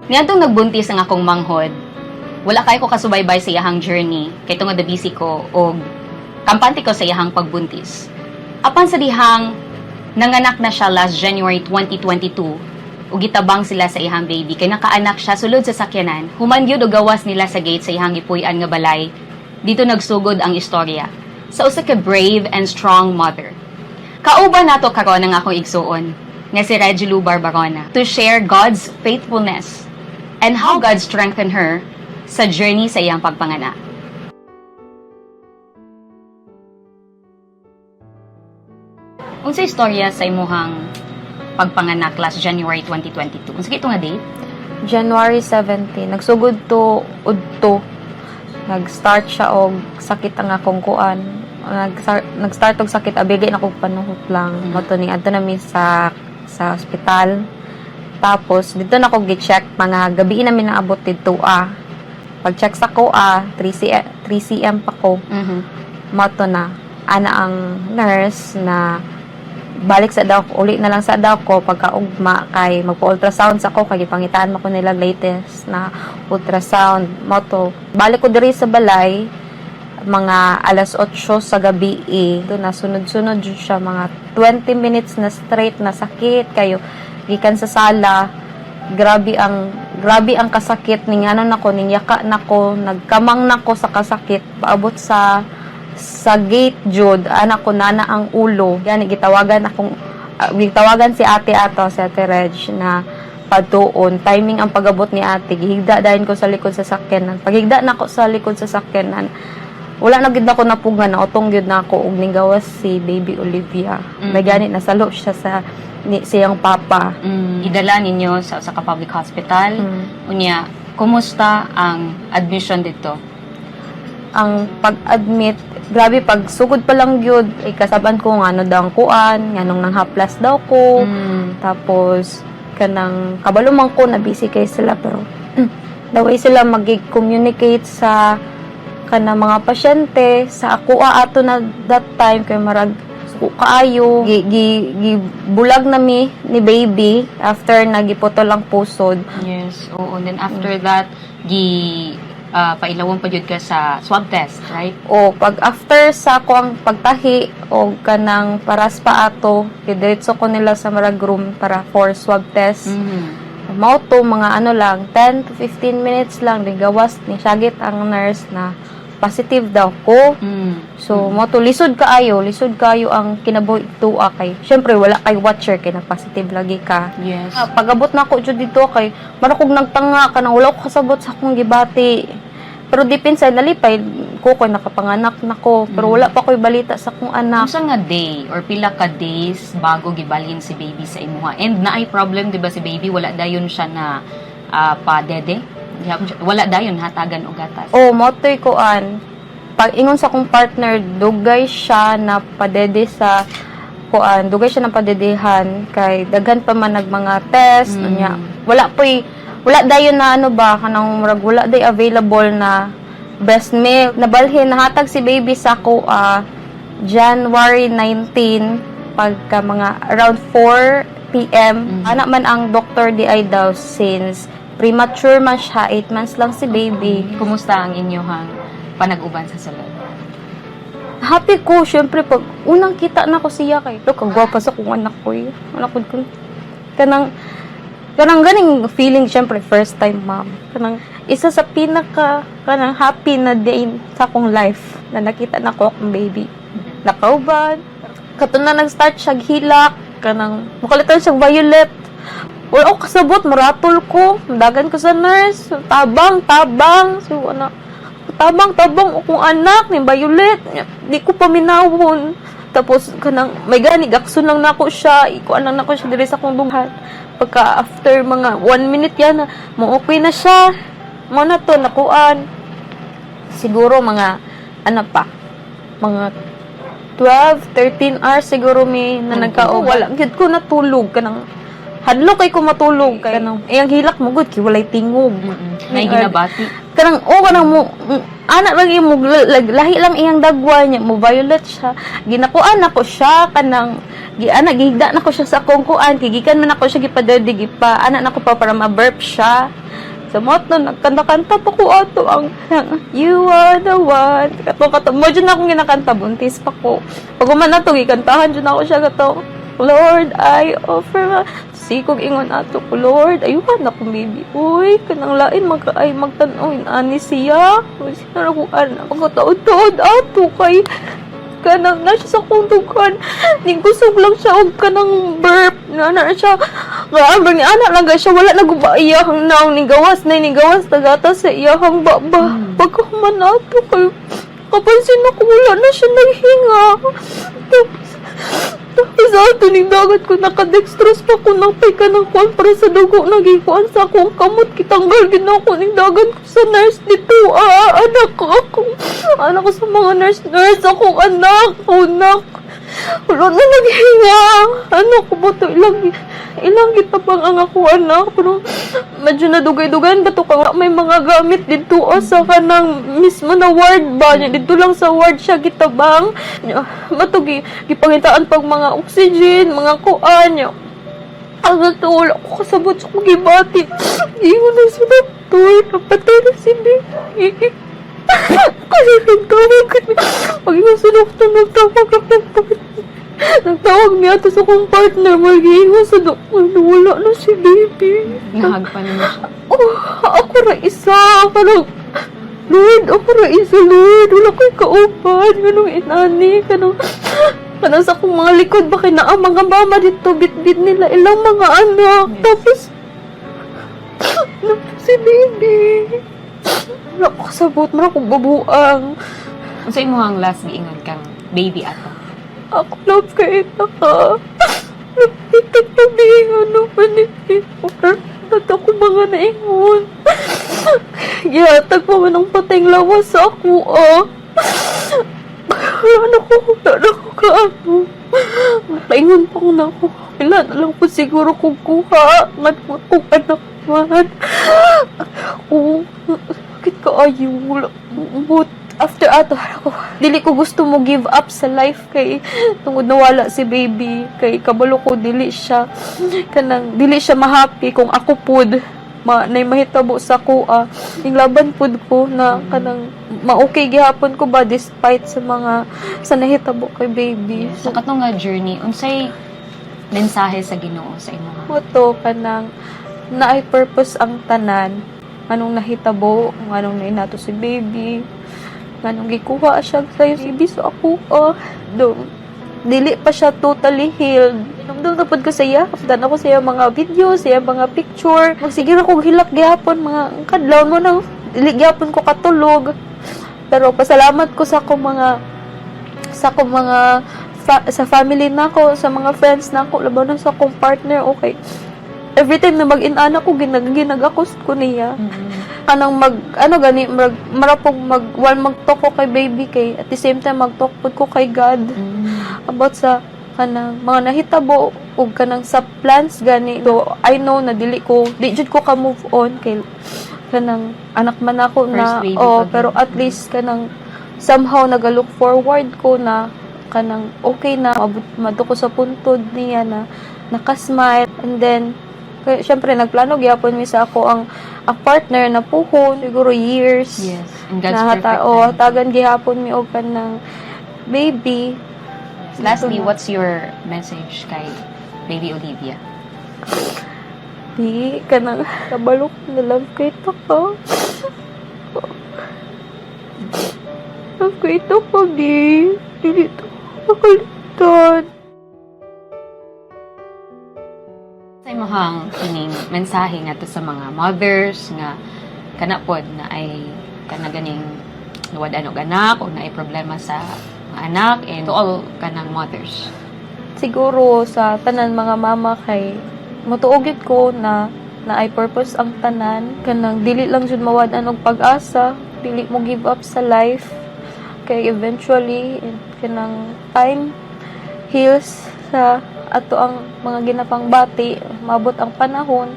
Niadtong nagbuntis ang akong manghod, wala kay ko kasubaybay sa iyahang journey kay tungod na busy ko og kampante ko sa iyahang pagbuntis. Apan sa dihang nanganak na siya last January 2022 ug gitabang sila sa iyahang baby kay nakaanak siya sulod sa sakyanan. Human gyud og gawas nila sa gate sa iyahang gipuy-an nga balay. Dito nagsugod ang istorya sa usa ka brave and strong mother. Kauban nato karon ang akong igsuon nga si Regilu Barbarona to share God's faithfulness and how God strengthened her sa journey sa iyang pagpanganak. Unsa istorya sa imuhang pagpanganak last January 2022? Unsa kay nga date? January 17. Nagsugod to udto. Nag-start siya og sakit ang akong kuan. Nag-start og sakit abigay na kog panuhot lang. Mao to ni adto nami sa ospital. Tapos dito na ko gi-check mga gabi namin naabot didto ah. Pag-check sa ko ah 3 3 cm pa ko. Mao to na ana ang nurse na balik sa daw uli na lang sa daw ko pagkaugma kay magpa-ultrasound sa ko kay gipangitaan man ko nila latest na ultrasound. Mao to balik ko diri sa balay mga alas 8 sa gabi eh. Do na sunod-sunod jud siya mga 20 minutes na straight na sakit kayo gikan sa sala. Grabe ang kasakit ning ano nako, ning yaka nako, nagkamang nako sa kasakit paabot sa gate jud. Anak ko nana ang ulo gani gitawagan akong gitawagan si ate ato, si Ate Reg, na paduon. Timing ang pagabot ni ate, gihigda dayon ko sa likod sa sakyanan. Paghigda nako sa likod sa sakyanan, wala na gid ako napugan, nautong gyud na ako og ninggawas si baby Olivia. May gani nasalo siya sa ni siyang papa. Idala ninyo sa usa ka public hospital. Unya, kumusta ang admission dito? Ang pag-admit, grabe, pag sugod pa lang gyud, ay kasaban ko nga ano daw ang kuan, nganong nang haplas daw ko. Tapos kanang kabalo man ko na busy kay sila, pero daway sila mag-communicate sa kanang mga pasyente sa ako ato na that time kay marag suko kaayo. Gi, gi, gi bulag na mi ni baby after nagiputol ang pusod. Yes, oo. And then after that, gi pailawon pa jud ka sa swab test, right? O pag after sa ako ang pagtahi o kanang paras pa ato, gidiretso ko nila sa marag room para for swab test. Mao to mga ano lang, 10 to 15 minutes lang din gawas ni syagit ang nurse na positive daw ko. So mao to lisod kaayo ang kinabuhi tuwa kay syempre wala kay watcher kay na positive lagi ka. Yes. Ah, pag-abot na ako jud dito kay marag kog nagtanga kanang wala ko kasabot sa akong gibati. Pero deep inside nalipay ko kay nakapanganak na ko, pero wala pa ko'y balita sa akong anak. Unsa nga day or pila ka days bago gibalhin si baby sa imuha? And naay problem di ba si baby, wala dayon siya na pa-dede? Wala dayon hatagan og gatas. O motoy kuan. Pag ingon sa akong partner, dugay siya na padede sa kuan, dugay siya na padedehan kay daghan pa man nag mga test unya. Wala po'y wala dayon na ano ba kanang murag wala day available na breast milk. Nabalhin nahatag si baby sa ako January 19 pagka mga around 4 p.m. Ana man ang doctor di ay daw since premature man siya, 8 months lang si baby. Kumusta ang inyuhang panag-uban sa sulod? Happy ko, syempre, pag unang kita na ko siya kay, look, ang gwapa sa kong anak ko eh. Anak ko, kanang, kanang ganing feeling, syempre, first time mom. Kanang, isa sa pinaka, kanang happy na day sa akong life, na nakita na ko akong baby. Nakauban. Kato na nag-start siya hilak, kanang, makalitan siyang violet. Wala ko kasabot, maratol ko. Dagan ko sa nurse. Tabang, tabang. So, ano, tabang, tabang akong anak ni Violet. Di ko paminawon. Tapos, kanang, may gani, gakson lang nako siya. Ikuan lang nako siya diri sa akong dughan. Pagka after mga 1 minute yan, mo okay na siya. Mo na to, nakuan. Siguro mga, ano pa, mga 12, 13 hours siguro mi na nagkao. Wala, gyud ko natulog. Kanang, Hadlok kay ko matulog kay kanang iyang hilak mo gud kay walay tingog. Nay ginabati. Kanang o kanang mo anak lang imo lahi lang iyang dagwa niya, mo violet siya. Ginakuan nako siya, kanang gi ana, gihigda nako siya sa akong kuan kay gikan man ako siya gipadede, gipa ana nako pa para ma-burp siya. Sa mot no, nagkanta-kanta pa ko ato ang "You Are the One". Kato kato mo jud na akong ginakanta, buntis pa ko. Pag human na to, gikantahan jud ako siya kato, "Lord, I offer my." Sikog ingon ato ko, "Lord, ayuhan ako baby. Uy, kanang lain mag ay magtan-aw ani siya. Uy, sino ko anak ako taod-taod ato kay kanang na siya sa akong dughan. Ning kusog lang siya og kanang burp. Na na siya. Nga ni anak lang siya, wala na guba iyahang naong, ning gawas na ning gawas tagata sa iyahang baba. Pagkahuman ato kay kapansin ako, wala na siya naghinga. Tapos ato ning dagat ko, nakadextrose pa ko nang pay ka ng kuan para sa dugo, nagikuan sa akong kamot, kitanggal gid na ako ning dagan ko sa nurse dito. Ah, anak ko, ako anak ko sa mga nurse nurse akong anak, anak wala na naghinga. Ano ko ba to, ilang gitabang ang ako anak, pero medyo nadugay-dugayan ba to ka may mga gamit dito, sa kanang mismo na ward ba niya, dito lang sa ward siya gitabang. Nya, matugi gipangitaan pag mga oxygen, mga kuan niya. Ang to, wala ko kasabot sa kong gibati. Ingon na si doktor, napatay na si baby. Kasi nagtawag kami. Pag ingon sa doktor, nagtawag ako. Nagtawag niya to sa akong partner. Mag-iingon sa doktor na wala na si baby. Nahagpan mo siya. Oh, ako ra isa. Kanang, Lord, ako ra isa, Lord. Wala ko'y kauban. Ganong inani. Kanang sa akong mga likod, baka naa mga mama dito, bit-bit nila ilang mga anak. Tapos, si baby. Wala ko kasabot, mara kong babuang. Unsa imong last giingon kang baby ato? Ako, love kay ita ka. Love kita tabi, ano pa ni. At ako mga naingon. Gihatag pa man ang pateng lawas sa ako, ah. Wala na ko, wala na ko kaano. Paingon pa ko na ako. Wala na lang po siguro kung kuha. Ngat kung anak man. Ako, sakit kaayo. Wala. But, after ato, ako, dili ko gusto mo give up sa life kay tungod nawala si baby, kay kabalo ko dili siya kanang dili siya mahappy kung ako pud ma nay mahitabo sa kuha. Ning laban pud ko na kanang ma-okay gihapon ko ba despite sa mga sa nahitabo kay baby. Sa katong nga journey, unsay mensahe sa Ginoo sa imong? Mo to kanang naay purpose ang tanan, anong nahitabo, anong nainato si baby, anong gikuha siya sa baby. So ako, oh, do dili pa siya totally healed. Inumdum na pud ko sa iya, kapdan ako sa iya mga video, sa iya mga picture. Magsige ra kog hilak gihapon mga kadlaw mo nang dili gihapon ko katulog. Pero pasalamat ko sa akong mga sa family nako, sa mga friends nako, labaw na sa akong partner, okay. Every time na mag-inana ko, ginagakos ko niya. Kanang mag, ano gani, marapog mag, while mag-talk ko kay baby kay, at the same time mag-talk pud ko kay God about sa kanang mga nahitabo ug kanang sa plans gani. So I know na dili ko di jud ko ka move on kay kanang anak man ako First na baby oh, pa pero gud. At least kanang somehow naga-look forward ko na kanang okay na maabot madto ko sa puntod niya na nakasmile. And then kay, syempre nagplano gyapon mi sa ako ang partner na puhon siguro years In God's na perfect hata, oh, time. hatagan gihapon mi og kanang baby. Lastly, what's your message kay baby Olivia? Di, kanang kabalo ko na love kay ito ko. Love ko ito ko, di. Dili to makalimtan. Sa imong kining mensahe nga to sa mga mothers nga kana pod na ay kana ganing nawad-an og anak o naay problema sa mga anak, and to all kanang mothers? Siguro sa tanan mga mama kay mutuo gyud ko na naay purpose ang tanan, kanang dili lang jud mawad-an og pag-asa, dili mo give up sa life kay eventually kanang time heals sa ato ang mga ginapangbati, mabot ang panahon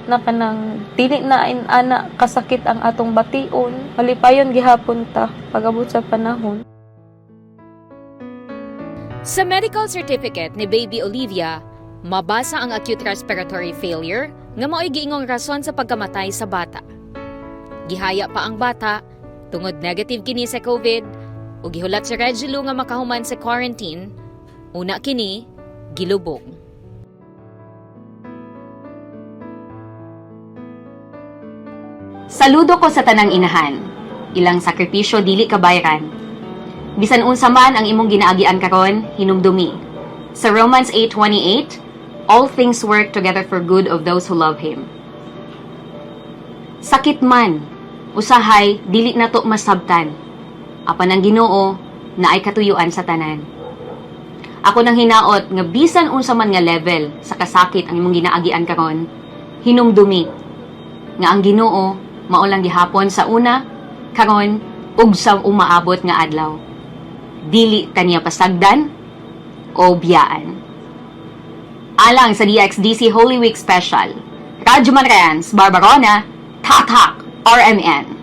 na kanang dili na in ana kasakit ang atong bation. Malipayon gihapon ta pag-abot sa panahon. Sa medical certificate ni Baby Olivia, mabasa ang acute respiratory failure nga mao'y giingong rason sa pagkamatay sa bata. Gihaya pa ang bata tungod negative kini sa COVID ug gihulat si Regilu nga makahuman sa quarantine, una kini gilubong. Saludo ko sa tanang inahan. Ilang sakripisyo dili kabayran. Bisan unsa man ang imong ginaagian karon, hinumdumi. Sa Romans 8:28, all things work together for good of those who love him. Sakit man, usahay dili nato masabtan. Apan ang Ginoo naay katuyuan sa tanan. Ako nang hinaot nga bisan unsa man nga level sa kasakit ang imong ginaagian karon, hinumdumi nga ang Ginoo mao lang gihapon sa una, karon ug sa umaabot nga adlaw. Dili kaniya pasagdan o biyaan. Alang sa DXDC Holy Week Special, Radyo Manrens, Barbarona, Tatak, RMN.